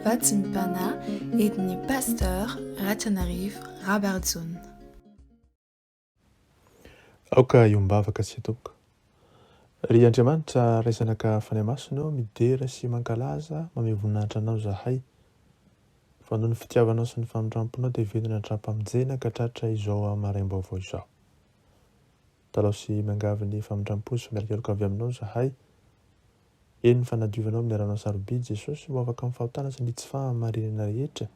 Vatsim-panahy entin'ny Pasteur Ratrianarivo Rabarijaona. Aoka hiombavaka sy tompoko. Ry Andriamanitra Ray Zanaka Fanahy Masina ô, midera sy mankalaza, mamehy voninahitra Anao izahay. Fa noho ny fitiavanao sy ny famindramponao dia velona hatrampamonjena ka tratra izao maraim-baovao izao. Mitalaho sy miangavy ny famindrampo sy famelan-keloka avy Aminao izahay. Eny ny fanadiovanao amin'ny ranao sarobidy Jesosy ho afaka amin'ny fahotana sy ny tsy fahamarinana rehetra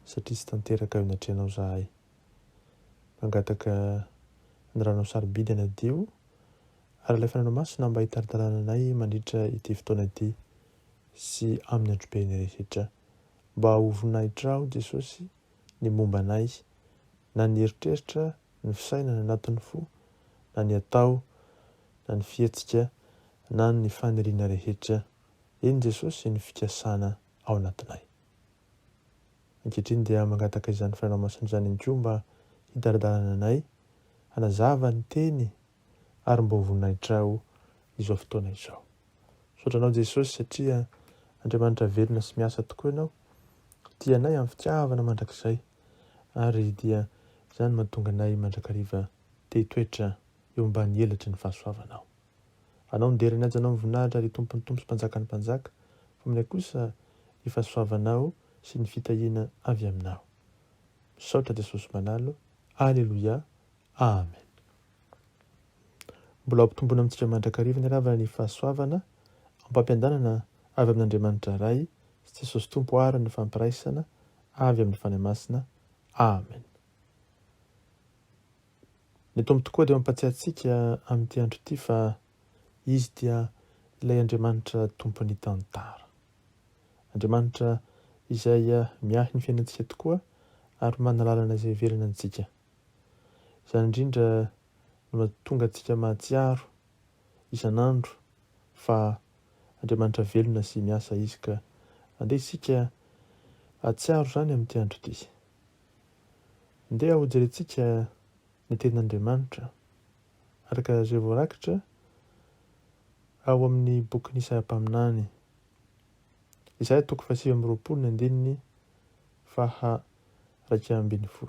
satria tsy tanteraka eo anatrehanao izahay. Mangataka ny ranao sarobidy hanadio ary ilay Fananao Masina mba hitari-dalana anay mandritra ity fotoana ity sy amin'ny androbeny rehetra. Mba ho voninahitrao Jesosy ny momba anay na ny eritreritra, ny fisainana anatin'ny fo, na ny atao, na ny fihetsika, na ny faniriana rehetra. Eny Jesosy ny fikasana ao anatinay. Ankehitriny dia mangataka izany Fanahy Masina izany ihany koa mba hidaradalana anay, hanazava ny teny ary mba ho voninahitrao izao fotoana izao. Misaotra anao Jesosy satria Andriamanitra velona sy miasa tokoa ianao, tia anay amin'ny fitiavana mandrakizay ary dia izany mahatonga anay mandrakariva te hitoetra eo ambany elatry ny fahasoavanao. Anao ny dera ny hajanao ny voninahitra ry Tompon'ny Tompo sy Mpanjakan'ny Mpanjaka, fa aminay kosa ny fahasoavanao sy ny fitahiana avy aminao. Misaotra Jesosy Malalo. Aleloia. Amen. Mbola hampitomboina amintsika mandrakariva ny ravana ny fahasoavana ampampiandanana avy amin'Andriamanitra Ray sy Jesosy Tompo ary ny fampiraisana avy amin'ny Fanahy Masina. Amen. Ny Tompo tokoa dia mampatsiahy antsika amin'ity andro ity fa Izy dia ilay Andriamanitra Tompon'ny tantara. Andriamanitra izay miahy ny fiainantsika tokoa ary manalalana izay velona antsika. Izany indrindra no mahatonga antsika mahatsiaro isan'andro fa Andriamanitra velona sy miasa Izy ka andeha isika hahatsiaro izany amin'ity andro ity. Ndeha hojerentsika ny Tenin'Andriamanitra araka izay voarakitra ao amin'ny bokin'i Isaia mpaminany. Isaia toko faha 29 ny andininy faha 11.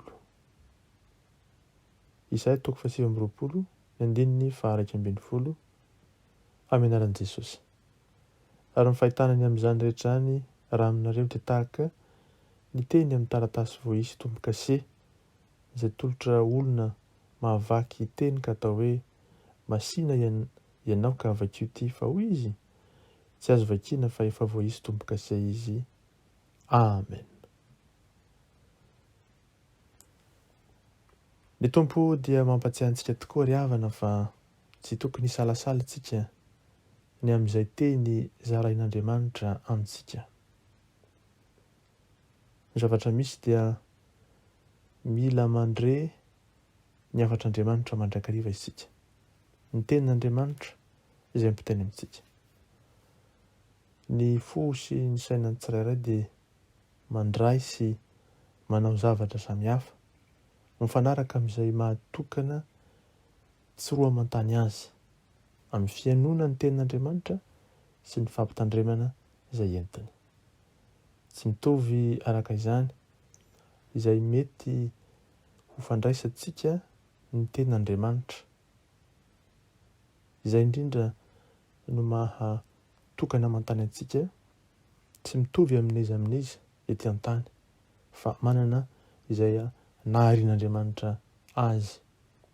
Isaia toko faha 29 ny andininy faha 11 amin'ny anaran'i Jesosy. Ary ny fahitana ny amin'izany rehetra izany raha aminareo dia tahaka ny teny amin'ny taratasy voaisy tombo-kase izay tolotra olona mahavaky teny ka atao hoe masìna ianao ka vakio ity fa hoy izy tsy azo vakiana fa efa voaisy tombo-kase izy. Amen. Ny Tompo dia mampatsiahy antsika tokoa ry havana fa tsy tokony hisalasala isika ny amin'izay teny zarain'Andriamanitra amintsika. Ny zavatra misy dia mila mandre ny hafatr'Andriamanitra mandrakariva isika. Ny tenin'Andriamanitra izay ampitainy amintsika. Ny fo sy ny sainan'ny tsirairay dia mandray sy manao zavatra samihafa, mifanaraka amin'izay maha-tokana tsy roa aman-tany azy, amin'ny fihainoana ny Tenin'Andriamanitra sy ny fampitandremana izay entiny. Tsy mitovy araka izany izay mety ho fandraisantsika ny Tenin'Andriamanitra. Izay indrindra no maha tokana aman-tany antsika, tsy mitovy amin'iza amin'iza ety an-tany, fa manana izay naharian'Andriamanitra azy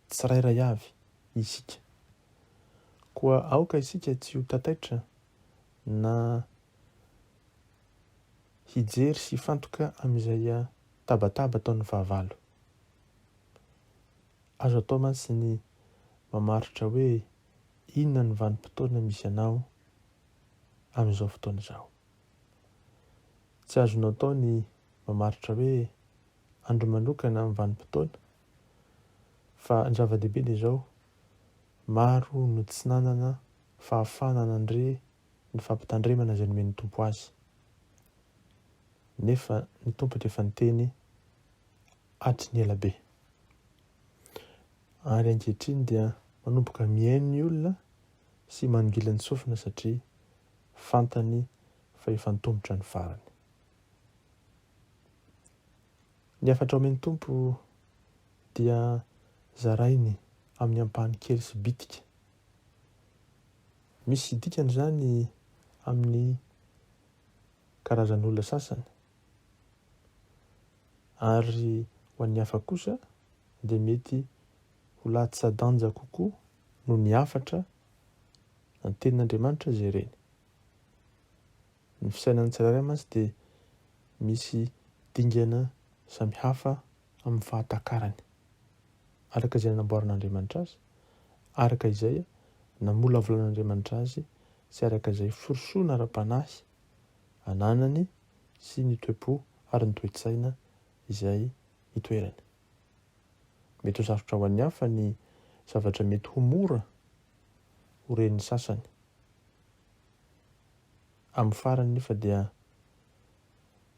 tsirairay avy isika. Koa aoka isika tsy ho tataitra na hijery sy hifantoka amin'izay tabataba ataon'ny fahavalo. Azo atao mantsy ny mamaritra hoe inona ny vanim-potoana misy anao amin'izao fotoana izao. Tsy azonao atao ny mamaritra hoe andro manokana amin'ny vanim-potoana fa ny zava-dehibe dia izao, maro no tsy nanana fahafahana nandre ny fampitandremana izay nomen'ny Tompo azy. Nefa ny Tompo dia efa niteny hatry ny ela be. Ary ankehitriny dia manomboka mihaino ny olona sy manongila ny sofina satria fantany Fa efa antomotra ny farany. Ny hafatra omen'ny Tompo dia zarainy amin'ny ampahany kely sy bitika. Misy dikany izany amin'ny karazan'olona sasany, ary ho an'ny hafa kosa dia mety ho latsa-danja kokoa noho ny hafatra na ny tenin'Andriamanitra izay reny. Ny fisainan'ny tsirairay mantsy dia misy dingana samihafa amin'ny fahatakarany, araka izay nanamboaran'Andriamanitra azy, araka izay namolavolan'Andriamanitra azy sy araka izay firosoana ara-panahy ananany sy ny toe-po ary ny toe-tsaina izay itoerany. Mety ho sarotra ho an'ny hafa ny zavatra mety ho mora ho ren'ny sasany. Amin'ny farany nefa dia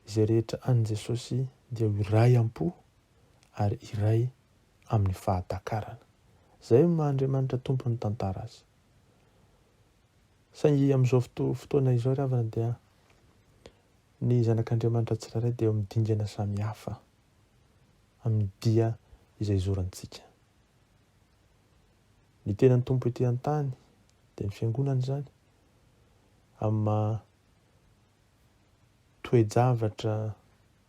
izay rehetra an'i Jesosy dia ho iray am-po ary iray amin'ny fahatakarana. Izay no maha Andriamanitra Tompon'ny tantara Azy. Saingy amin'izao fotoana izao ry havana dia ny zanak'Andriamanitra tsirairay dia eo amin'ny dingana samihafa amin'ny dia izay izorantsika. Ny tenan'ny Tompo ety an-tany dia ny fiangonana izany amin'ny maha toe-javatra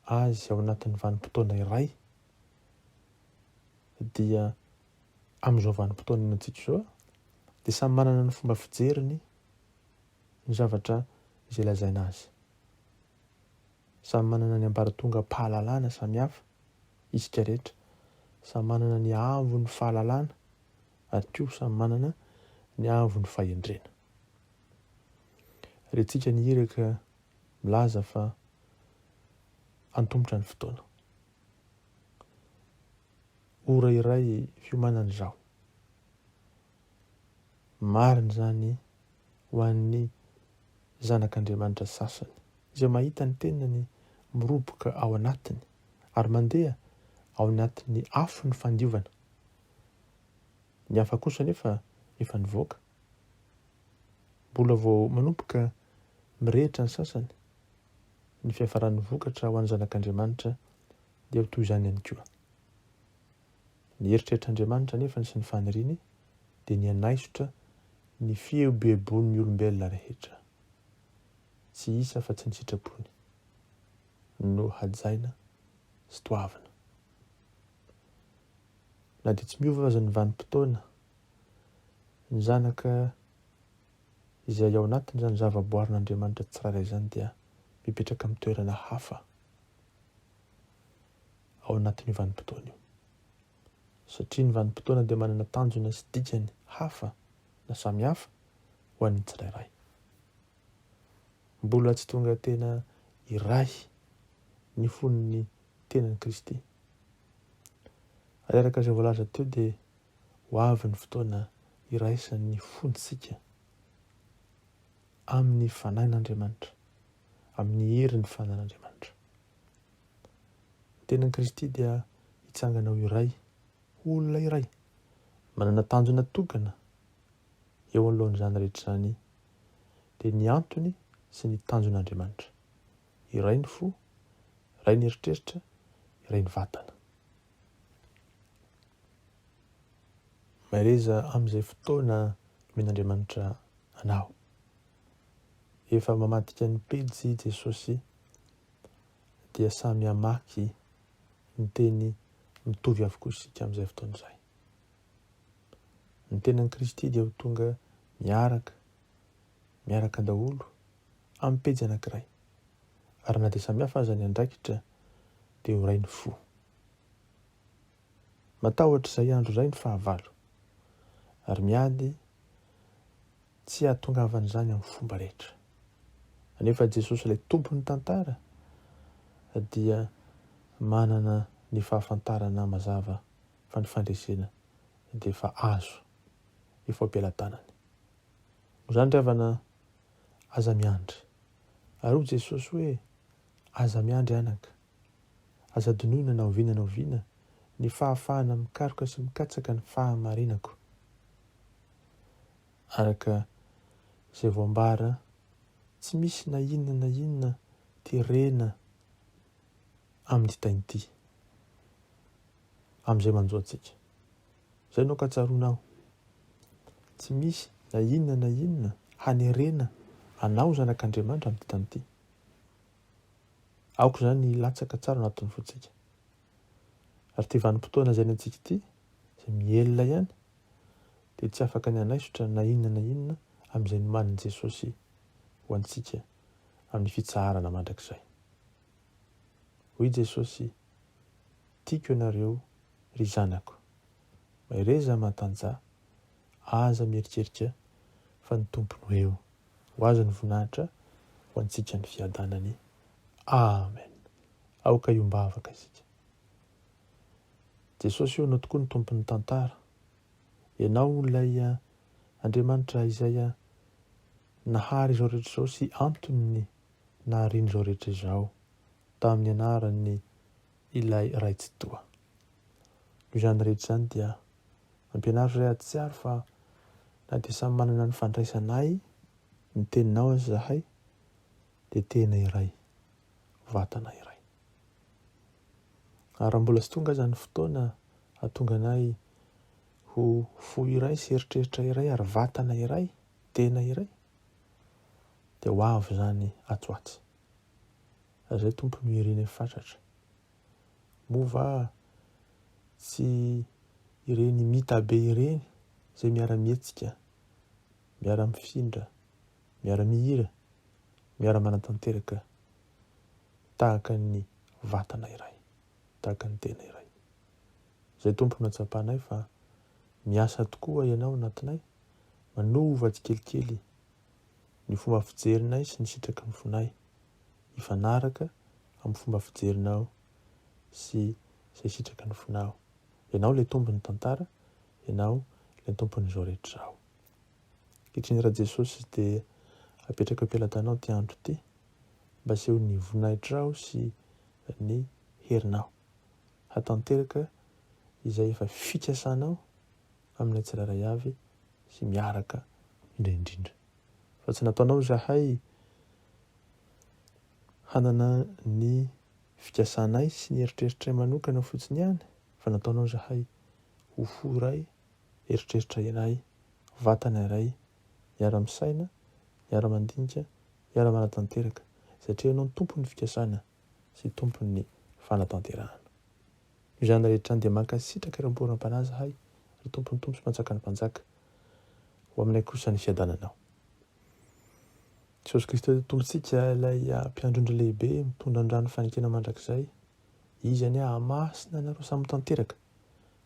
azy ao anatin'ny vanim-potoana iray dia amin'izao vanim-potoana iainantsika izao dia samy manana ny fomba fijeriny ny zavatra izay lazaina azy. Samy manana ny ambaratongam-pahalalana samihafa isika rehetra, samy manana ny haavon'ny fahalalana ary koa samy manana ny haavon'ny fahendrena. Rentsika ny iraka milaza fa antomotra ny fotoana. Ora iray fiomanana izao. Marina izany ho an'ny zanak'Andriamanitra sasany, izay mahita ny tenany miroboka ao anatiny ary mandeha ao anatin'ny afon'ny fandiovana. Ny hafa kosa anefa efa nivoaka. Mbola vao manomboka mirehitra ny sasany. Ny fiafaran'ny vokatra ho an'ny zanak'Andriamanitra dia ho toy izany ihany koa. Ny eritreritr'Andriamanitra anefa sy ny faniriany dia ny hanaisotra ny fieboeboan'ny olombelona rehetra. Tsy hisy afa-tsy ny sitrapony no hajaina sy toavina. Na dia tsy miova aza ny vanim-potoana, ny zanaka izay ao anatin'izany zavaboarin'Andriamanitra tsirairay izany dia mipetraka amin'ny toerana hafa ao anatin'io vanim-potoana io. Satria ny vanim-potoana dia manana tanjona sy dikany hafa na samy hafa ho an'ny tsirairay. Mbola tsy tonga tena iray ny fon'ny tenan'i Kristy. Ary araka izay voalaza teo dia ho avy ny fotoana iraisan'ny fontsika amin'ny Fanahin'Andriamanitra, amin'ny herin'ny Fanahin'Andriamanitra. Ny tenan'i Kristy dia hitsangana ho iray, ho olona iray, manana tanjona tokana eo anoloan'izany rehetra izany, dia ny antony sy ny tanjon'Andriamanitra. Iray ny fo, iray ny eritreritra, iray ny vatana. Mahereza amin'izay fotoana nomen'Andriamanitra anao. Efa mamadika ny pejy Jesosy dia samy hamaky ny teny mitovy avokoa isika amin'izay fotoana izay. Ny tenan'i Kristy dia ho tonga miaraka, miaraka daholo amin'ny pejy anankiray. Ary na dia samihafa aza ny andraikitra dia ho iray ny fo. Matahotra izay andro izay ny fahavalo, ary miady tsy hahatongavan'izany amin'ny fomba rehetra. Anefa Jesosy ilay Tompon'ny tantara dia manana ny fahafantarana mazava fa ny fandresena dia efa azo, efa ao am-pelatanany. Noho izany ry havana, aza miandry. Ary hoy Jesosy hoe, Aza miandry anaka. Aza adinoina na oviana na oviana ny fahafahana mikaroka sy mikatsaka ny fahamarinako. Araka izay voambara. Tsy misy na inona na inona terena amin'ity tany ity, amin'izay manjo antsika. Izay no ankatsaroanao. Tsy misy na inona na inona hanerena anao zanak'Andriamanitra amin'ity tany ity. Aoka izany hilatsaka tsara anatin'ny fontsika. Ary ity vanim-potoana izay iainantsika ity, izay mihelina ihany, dia tsy afaka ny hanaisotra na inona na inona amin'izay nomanin'i Jesosy ho antsika amin'ny fitsaharana mandrakizay. Hoy Jesosy, Tiako ianareo, ry zanako. Mahereza matanjaha, aza mieritreritra fa ny Tompo no eo. Ho Azy ny voninahitra, ho antsika ny fiadanany. Amen. Aoka hiombavaka isika. Jesosy ô, Ianao tokoa no Tompon'ny tantara. Ianao ilay Andriamanitra izay nahary izao rehetra izao sy antony nahariany izao rehetra izao tamin'ny anaran'ny ilay Ray Tsitoha. Noho izany rehetra izany dia ampianaro izahay hahatsiaro fa na dia samy manana ny fandraisanay ny teninao aza izahay dia tena iray, vatana iray. Ary raha mbola tsy tonga aza ny fotoana hahatonga anay ho fo iray sy eritreritra iray ary vatana iray, tena iray, dia ho avy izany atsy ho atsy. Ary izay Tompo no irinay fatratra. Moa va tsy ireny mitabe ireny izay miara-mihetsika, miara-mifindra, miara-mihira, miara-manatanteraka tahaka ny vatana iray, tahaka ny tena iray. Izay Tompo no hatsapanay fa miasa tokoa Ianao anatinay, manova tsikelikely ny fomba fijerinay sy ny sitraky ny fonay hifanaraka amin'ny fomba fijerinao sy izay sitraky ny fonao. Ianao ilay Tompon'ny tantara, Ianao ilay Tompon'izao rehetra izao. Ankehitriny Rajesosy dia apetrako eo am-pelatanao ity andro ity mba aseho ny voninahitrao sy ny herinao. Hatanteraka izay efa fikasanao aminay tsirairay avy sy miaraka indrindra indrindra. Fa tsy nataonao izahay hanana ny fikasanay sy ny eritreritray manokana fotsiny ihany fa nataonao izahay ho fo iray, eritreritra iray, vatana iray, hiara-misaina, hiara-mandinika, hiara-manatanteraka, satria Ianao no Tompon'ny fikasana sy Tompon'ny fanatanterahana. Noho izany rehetra izany dia mankasitraka ireo mporam-panahy izahay, ry Tompon'ny tompo sy Mpanjakan'ny mpanjaka, ho aminay kosa ny fiadananao. Jesosy Kristy Tompontsika, ilay Mpiandry ondry lehibe, mitondra ny rano fanekena mandrakizay, Izy anie hahamasina anareo samy ho tanteraka,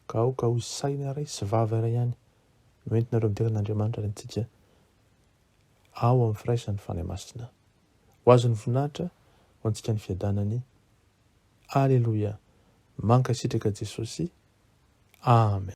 ka aoka ho saina iray sy vava iray ihany no entinareo midera an'Andriamanitra Raintsika ao amin'ny firaisan'ny Fanahy Masina. Ho Azy ny voninahitra, ho antsika ny fiadanany. Aleloia! Mankasitraka Jesosy. Amen.